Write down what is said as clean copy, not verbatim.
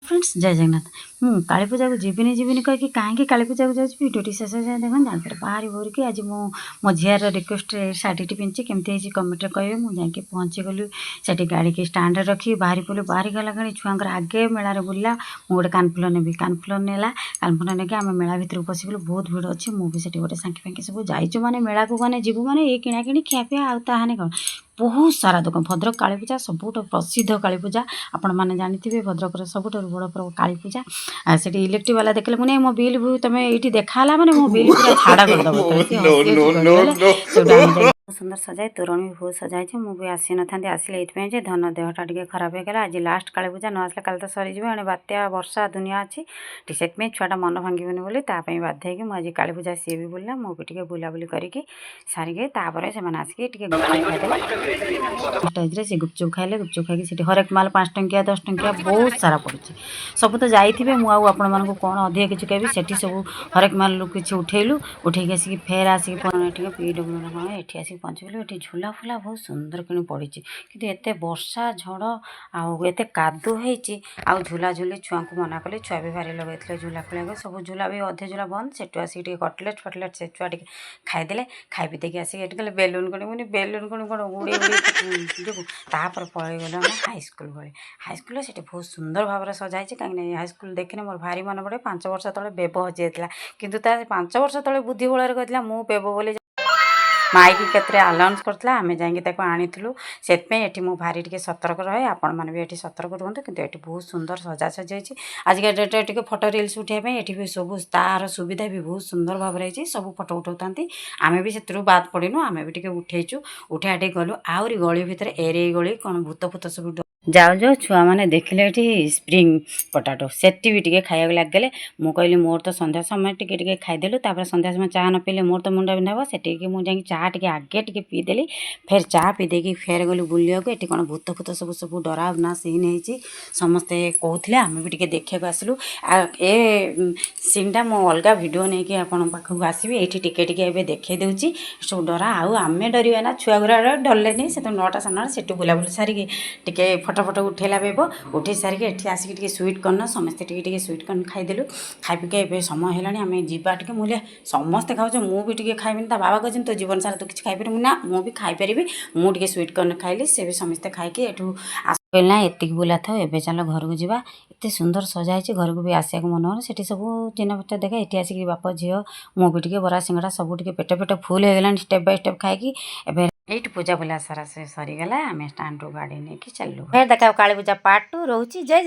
Friends, ଜୟ ଜଗନ୍ନାଥ। ମୁଁ କାଳୀପୂଜାକୁ ଯିବିନି ଯିବିନି କହିକି କାହିଁକି କାଳୀପୂଜାକୁ ଯାଉଛି, ଭିଡ଼ିଓଟି ଶେଷ ଯାଏଁ ଦେଖନ୍ତୁ, ଜାଣିପାରିବେ। ବାହାରି ଭୋରିକି ଆଜି ମୁଁ ମୋ ଝିଅର ରିକ୍ୱେଷ୍ଟରେ ଶାଢ଼ୀଟି ପିନ୍ଧିଛି। କେମିତି ହେଇଛି କମେଣ୍ଟରେ କହିବେ। ମୁଁ ଯାଇକି ପହଞ୍ଚିଗଲି ସେଠି। ଗାଡ଼ିକି ଷ୍ଟାଣ୍ଡରେ ରଖି ବାହାରି ପଡ଼ିଲୁ। ବାହାରି ଗଲା କ୍ଷଣି ଛୁଆଙ୍କର ଆଗେ ମେଳାରେ ବୁଲିଲା, ମୁଁ ଗୋଟେ କାନଫୁଲ ନେବି। କାନଫୁଲ ନେଲା। କାନଫୁଲ ନେଇକି ଆମେ ମେଳା ଭିତରକୁ ପଶିଗଲୁ। ବହୁତ ଭିଡ଼ ଅଛି। ମୁଁ ବି ସେଠି ଗୋଟେ ସାଙ୍ଗି ଫାଙ୍ଗି ସବୁ ଯାଇଛୁ। ମାନେ ମେଳାକୁ ମାନେ ଯିବୁ ମାନେ ଏଇ କିଣାକିଣି, ଖିଆପିଆ, ଆଉ ତାହାନେ କ'ଣ? ବହୁତ ସାରା ଦୋକାନ। ଭଦ୍ରକ କାଳୀପୂଜା ସବୁଠୁ ପ୍ରସିଦ୍ଧ କାଳୀପୂଜା। ଆପଣମାନେ ଜାଣିଥିବେ, ଭଦ୍ରକର ସବୁଠାରୁ ବଡ଼ ପର୍ବ କାଳୀପୂଜା। ଆଉ ସେଠି ଇଲେକ୍ଟ୍ରିକ୍ ବାଲା ଦେଖିଲେ, ମୁଁ ନାଇଁ, ମୋ ବିଲ୍ ତମେ ଏଇଠି ଦେଖା ହେଲା ମାନେ ମୋ ବିଲ୍ ପୁରା ଛାଡ଼ କରିଦେବ। No, no, no, no. ସେଇଠୁ ଆମେ ଯାଇ ବହୁତ ସୁନ୍ଦର ସଜାଇ, ତୋରଣ ବି ବହୁତ ସଜା ହେଇଛି। ମୁଁ ବି ଆସିନଥାନ୍ତି, ଆସିଲେ ଏଇଥିପାଇଁ ଯେ ଧନ ଦେହଟା ଟିକେ ଖରାପ ହେଇଗଲା। ଆଜି ଲାଷ୍ଟ କାଳୀପୂଜା, ନ ଆସିଲେ କାଲି ତ ସରିଯିବ। ଏଣେ ବାତ୍ୟା, ବର୍ଷା ଦୁନିଆ ଅଛି ଟିକେ। ସେଥିପାଇଁ ଛୁଆଟା ମନ ଭାଙ୍ଗିବନି ବୋଲି ତା ପାଇଁ ବାଧ୍ୟ ହେଇକି ମୁଁ ଆଜି କାଳୀପୂଜା ସିଏ ବି ବୁଲିଲା, ମୁଁ ବି ଟିକେ ବୁଲାବୁଲି କରିକି ସାରିକି, ତାପରେ ସେମାନେ ଆସିକି ଟିକେ ଗୁପଚୁପ୍ ଖାଇଦେଲେ। ଷ୍ଟେଜ୍ରେ ସେ ଗୁପଚୁପ୍ ଖାଇଲେ। ଗୁପଚୁପ୍ ଖାଇକି ସେଠି ହରେକ ମାଲ 5 ଟଙ୍କିଆ, 10 ଟଙ୍କିଆ ବହୁତ ସାରା ପଡ଼ୁଛି। ସବୁ ତ ଯାଇଥିବେ, ମୁଁ ଆଉ ଆପଣମାନଙ୍କୁ କ'ଣ ଅଧିକ କିଛି କହିବି? ସେଠି ସବୁ ହରେକ ମାଲରୁ କିଛି ଉଠେଇଲୁ। ଉଠେଇକି ଆସିକି ଫେର ଆସିକି କ'ଣ ଏଠି ପିଡବ୍ଲ୍ୟୁ ନା କ'ଣ, ଏଠି ଆସିକି ପହଞ୍ଚିଗଲୁ। ଏଠି ଝୁଲା ଫୁଲା ବହୁତ ସୁନ୍ଦର କିଣି ପଡ଼ିଛି। କିନ୍ତୁ ଏତେ ବର୍ଷା, ଝଡ଼ ଆଉ ଏତେ କାଦୁଅ ହେଇଛି, ଆଉ ଝୁଲା ଝୁଲି ଛୁଆଙ୍କୁ ମନା କଲେ। ଛୁଆ ବି ଭାରି ଲଗେଇଥିଲେ ଝୁଲା ଖେଳିବାକୁ। ସବୁ ଝୁଲା ବି, ଅଧେ ଝୁଲା ବନ୍ଦ। ସେଠୁ ଆସିକି ଟିକେ କଟଲେଟ୍ ଫଟଲେଟ୍ ସେ ଛୁଆ ଟିକେ ଖାଇଦେଲେ। ଖାଇ ପିଇ ଦେଇକି ଆସିକି ଏଠି କହିଲେ ବେଲୁନ୍ କଣ। ମୁଁ ବେଲୁନ୍ କଣ କ'ଣ ଉଡ଼େଇ ଉଡ଼େଇ ଯିବୁ। ତାପରେ ପଳେଇଗଲୁ ଆମେ ହାଇସ୍କୁଲ ଭଳି। ହାଇସ୍କୁଲରେ ସେଠି ବହୁତ ସୁନ୍ଦର ଭାବରେ ସଜା ହେଇଛି। କାହିଁକିନା ହାଇସ୍କୁଲ ଦେଖିଲେ ମୋର ଭାରି ମନେ ପଡ଼େ, 5 ବର୍ଷ ତଳେ ବେବ ହଜିଯାଇଥିଲା। କିନ୍ତୁ ତା 5 ବର୍ଷ ତଳେ ବୁଦ୍ଧି ବଳରେ କହିଥିଲା ମୁଁ ବେବ ବୋଲି। ମାଇକି କେତେରେ ଆନାଉନ୍ସ କରିଥିଲା, ଆମେ ଯାଇକି ତାକୁ ଆଣିଥିଲୁ। ସେଥିପାଇଁ ଏଠି ମୁଁ ଭାରି ଟିକେ ସତର୍କ ରହେ। ଆପଣମାନେ ବି ଏଠି ସତର୍କ ରୁହନ୍ତୁ। କିନ୍ତୁ ଏଠି ବହୁତ ସୁନ୍ଦର ସଜାସଜି ହେଇଛି। ଆଜିକା ଡେଟ୍ରେ ଟିକେ ଫଟୋ, ରିଲ୍ସ ଉଠାଇବା ପାଇଁ ଏଠି ବି ସବୁ ତାର ସୁବିଧା ବି ବହୁତ ସୁନ୍ଦର ଭାବରେ ହେଇଛି। ସବୁ ଫଟୋ ଉଠାଉଥାନ୍ତି। ଆମେ ବି ସେଥିରୁ ବାଦ ପଡ଼ିନୁ, ଆମେ ବି ଟିକେ ଉଠେଇଛୁ। ଉଠେଇବା ଟିକେ ଗଲୁ ଆହୁରି ଗଳି ଭିତରେ, ଏରେଇ ଗଳି କ'ଣ ଭୂତ ଫୂତ ସବୁ। ଯାଉ ଯାଉ ଛୁଆମାନେ ଦେଖିଲେ ଏଠି ସ୍ପ୍ରିଙ୍ଗ ପଟାଟୋ, ସେଠି ବି ଟିକେ ଖାଇବାକୁ ଲାଗିଗଲେ। ମୁଁ କହିଲି, ମୋର ତ ସନ୍ଧ୍ୟା ସମୟ ଟିକେ ଟିକେ ଖାଇଦେଲୁ। ତାପରେ ସନ୍ଧ୍ୟା ସମୟ ଚା ନ ପିଇଲେ ମୋର ତ ମୁଣ୍ଡ ବିନ୍ଧା ହେବ। ସେଠିକି ମୁଁ ଯାଇକି ଚା ଟିକେ ଆଗେ ଟିକେ ପିଇଦେଲି। ଫେର ଚା ପିଇ ଦେଇକି ଫେର ଗଲୁ ବୁଲିବାକୁ। ଏଠି କ'ଣ ଭୂତ ଫୂତ ସବୁ ସବୁ ଡରାବନା ସିନ୍ ହେଇଛି, ସମସ୍ତେ କହୁଥିଲେ। ଆମେ ବି ଟିକେ ଦେଖିବାକୁ ଆସିଲୁ। ଆଉ ଏ ସିନ୍ଟା ମୁଁ ଅଲଗା ଭିଡ଼ିଓ ନେଇକି ଆପଣଙ୍କ ପାଖକୁ ଆସିବି। ଏଇଠି ଟିକେ ଟିକେ ଏବେ ଦେଖେଇ ଦେଉଛି ସବୁ ଡରା। ଆଉ ଆମେ ଡରିବା ନା, ଛୁଆ ଗୁଡ଼ା ଡରିଲେନି। ସେ ତ 9ଟା, 9:30। ସେଠୁ ବୁଲାବୁଲି ସାରିକି ଟିକେ ଫଟୋ ଫଟୋ ଉଠେଇଲା ବେବ। ଉଠେଇ ସାରିକି ଏଠି ଆସିକି ଟିକେ ସୁଇଟ୍ କର୍ଣ୍ଣ, ସମସ୍ତେ ଟିକେ ଟିକେ ସୁଇଟ୍ କର୍ଣ୍ଣ ଖାଇଦେଲୁ। ଖାଇ ପିଇକି ଏବେ ସମୟ ହେଲାଣି, ଆମେ ଯିବା ଟିକେ। ମୁଁ କହିଲି, ସମସ୍ତେ ଖାଉଛ, ମୁଁ ବି ଟିକେ ଖାଇବିନି? ତା ବାବା କହିଛନ୍ତି, ତୋ ଜୀବନ ସାରା ତୁ କିଛି ଖାଇପାରିବୁ ନା? ମୁଁ ବି ଖାଇପାରିବି। ମୁଁ ଟିକେ ସୁଇଟ୍ କର୍ଣ୍ଣ ଖାଇଲି। ସେ ବି ସମସ୍ତେ ଖାଇକି ଏଠୁ କହିଲି, ନା, ଏତିକି ବୁଲା ଥାଉ, ଏବେ ଚାଲ ଘରକୁ ଯିବା। ଏତେ ସୁନ୍ଦର ସଜା ହେଇଛି, ଘରକୁ ବି ଆସିବାକୁ ମନ ହଉନି। ସେଠି ସବୁ ଚିହ୍ନ ପଛ ଦେଖେ। ଏଠି ଆସିକି ବାପ ଝିଅ ମୁଁ ବି ଟିକେ ବରା, ସିଙ୍ଗଡ଼ା ସବୁ ଟିକେ ପେଟ ପେଟ ଫୁଲ୍ ହେଇଗଲାଣି ଷ୍ଟେପ୍ ବାଇ ଷ୍ଟେପ୍ ଖାଇକି। ଏବେ ଏଇଠି ପୂଜା ବୁଲା ସାରା ସେ ସରିଗଲା। ଆମେ ଷ୍ଟାଣ୍ଡରୁ ଗାଡ଼ି ନେଇକି ଚାଲିଲୁ। ଫେର ଦେଖା କାଳୀ ପୂଜା ପାର୍ଟ 2 ରହୁଛି। ଜୟ ଜୟ।